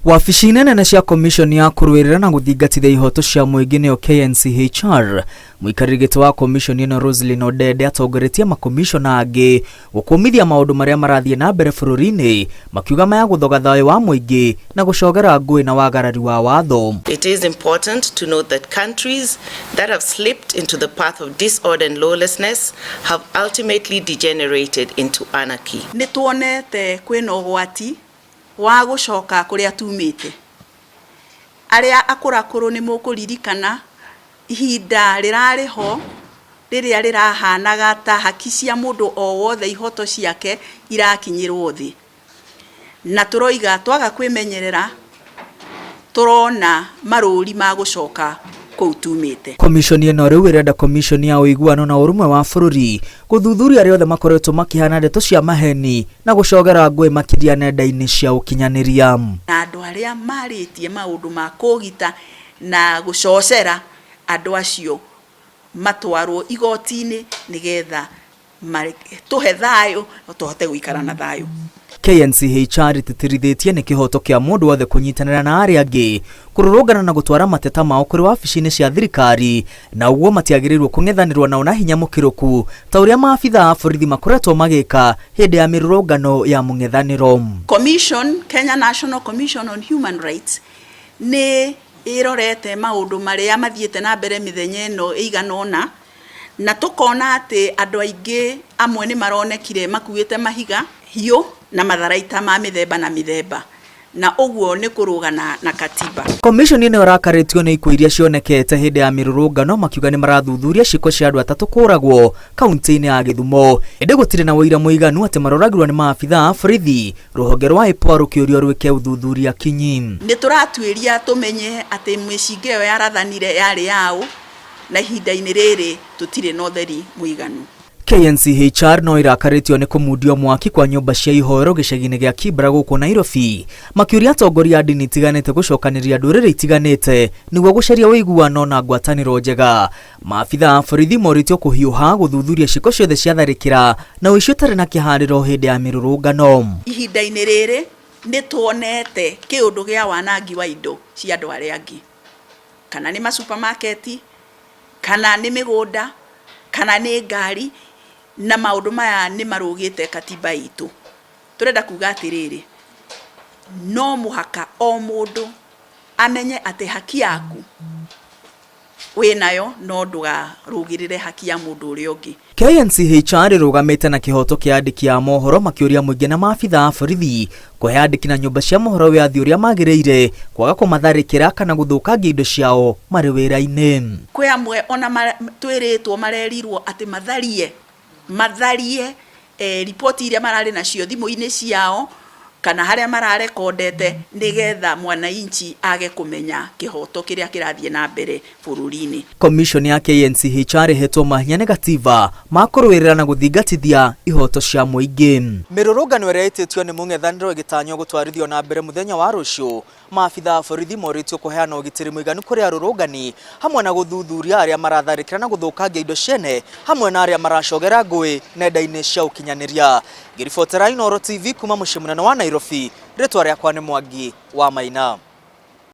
Wabici nene cia Commission ya kũrũĩrĩra na gũthingatithia ihoto cia mũingĩ nĩyo KNCHR. Mũikarĩri gĩtĩ wa commission ĩno Roselyn Odede atongoretie makomishona angĩ gũkũmithia maũndũ marĩa marathiĩ na mbere bũrũri-inĩ, makiuga maya gũthoga thayũ wa mũingĩ na gũcogera ngũĩ na wagarari wa watho. It is important to note that countries that have slipped into the path of disorder and lawlessness have ultimately degenerated into anarchy. Nĩ tuonete kwĩna ũgwati wa gũcoka kũrĩa tumĩte. Arĩa akũrakũrũ nĩ mũkũririkana ihinda rĩrarĩ ho rĩrĩa rĩrahanaga ta haki cia mũndũ o wothe, ihoto ciake irakinyĩrwo thĩ. Na tũroiga twaga kwĩmenyerera, tũrona marũri ma gũcoka kũu tumĩte. Commission ĩno rĩu ĩrenda Commission ya ũiguano na ũrũmwe wa bũrũri gũthuthuria arĩa othe makoretwo makĩhana ndeto cia maheni na gũcogera ngũĩ makĩria nenda-inĩ cia ũkinyanĩria. Na andũ arĩa marĩtie maũndũ ma kũgita na gũcocera andũ acio matwarwo igoti-inĩ nĩgetha tũhe thayũ na tũhote gũikara na thayũ. KNCHR ĩtĩtĩrithĩtie nĩ kĩhoto kĩa mũndũ wothe kũnyitanĩra na arĩa angĩ kũrũrũngana na gũtwara mateta mao kũrĩ wabici-inĩ cia thirikari, na ũguo matiagĩrĩirwo kũng'ethanĩrwo nao na hinya mũkĩrũku ta ũrĩa maabitha a borithi makoretwo magĩka hĩndĩ ya mĩrũrũngano ya mũng'ethanĩro. Commission, Kenya National Commission on Human Rights, nĩ ĩrorete maũndũ marĩa mathiĩte na mbere mĩthenya ĩno ĩigana ũna, na tũkona atĩ andũ aingĩ amwe nĩ maronekire makuĩte mahiga, hiũ na matharaita ma mĩthemba na mĩthemba, na ũguo nĩ kũrũgana na katiba. Commission ĩno ĩrakarĩtio nĩ ikuũ iria cionekete hĩndĩ ya mĩrũrũngano, makiuga nĩ marathuthuria ciĩko cia andũ atatũ kũragwo kaunti-inĩ ya Gĩthumo, ĩndĩ gũtirĩ na ũira mũiganu atĩ maroragirwo nĩ maabitha a borithi. Rũhonge rwa IPOA rũkĩũrio rwĩke ũthuthuria kinyi. Nĩ tũratuĩria tũmenye atĩ mĩcinga ĩyo yarathanire yarĩ yaũ, na ihinda-inĩ rĩrĩ tũtirĩ na ũtheri mũiganu. KNCHR no ĩrakarĩtio nĩ kũmundio mwaki kwa nyũmba cia ihoero gĩcagi-inĩ gĩa Kibra gũkũ Nairobi, makĩũria atongoria a ndini itiganĩte gũcokanĩrĩria ndũrĩrĩ itiganĩte nĩguo gũcaria ũiguano na ngwatanĩro njega. Maabitha a borithi morĩtio kũhiũha gũthuthuria ciĩko ciothe cia tharĩkĩra na ũici ũtarĩ na kĩharĩro hĩndĩ ya mĩrũrũngano. Ihinda-inĩ rĩrĩ nĩ tuonete kĩũndũ gĩa wanangi wa indo cia andũ arĩa angĩ, kana nĩ masupamaketi, kana nĩ mĩgũnda, kana nĩ ngari, na maũndũ maya nĩ marũgĩte katiba itũ. Tũrenda kuga atĩrĩrĩ, no mũhaka o mũndũ amenye atĩ haki yaku wĩnayo, no ndũgarũgĩrĩre haki ya mũndũ ũrĩa ũngĩ. KNCHR ĩrũgamĩte na kĩhoto kĩa andĩki a mohoro, makĩũria mũingĩ na maabitha a borithi kũhe andĩki na nyũmba cia mohoro wĩyathi ũrĩa magĩrĩire, kwaga kũmatharĩkĩra kana gũthũkangia indo ciao marĩ wĩra-inĩ. Kwĩ amwe ona twĩrĩtwo marerirwo atĩ matharie riboti iria mararĩ nacio thimũ-inĩ ciao kana harĩa mararekondete, nĩgetha mwananchi age kũmenya kĩhoto kĩrĩa kĩrathiĩ na mbere bũrũri-inĩ. Commission ya KNCHR ĩhetwo mahinya nĩ gatiba ma kũrũĩrĩra na gũthingatithia ihoto cia mũingĩ. Mĩrũrũngano ĩrĩa ĩtĩtio nĩ mũng'ethanĩro ĩgĩtanywo gũtwarithio na mbere mũthenya wa rũciũ, maabitha a borithi morĩtio kũheana ũgitĩri mũiganu kũrĩ arũrũngani, hamwe na gũthuthuria arĩa maratharĩkĩra na gũthũkangia indo ciene, hamwe na arĩa maracogera ngũĩ nenda-inĩ cia ũkinyanĩria. Ngĩribotera Inooro TV kuma mũciĩ mũnene wa Nairobi, rĩtwa rĩakwa nĩ Mwangi wa Maina.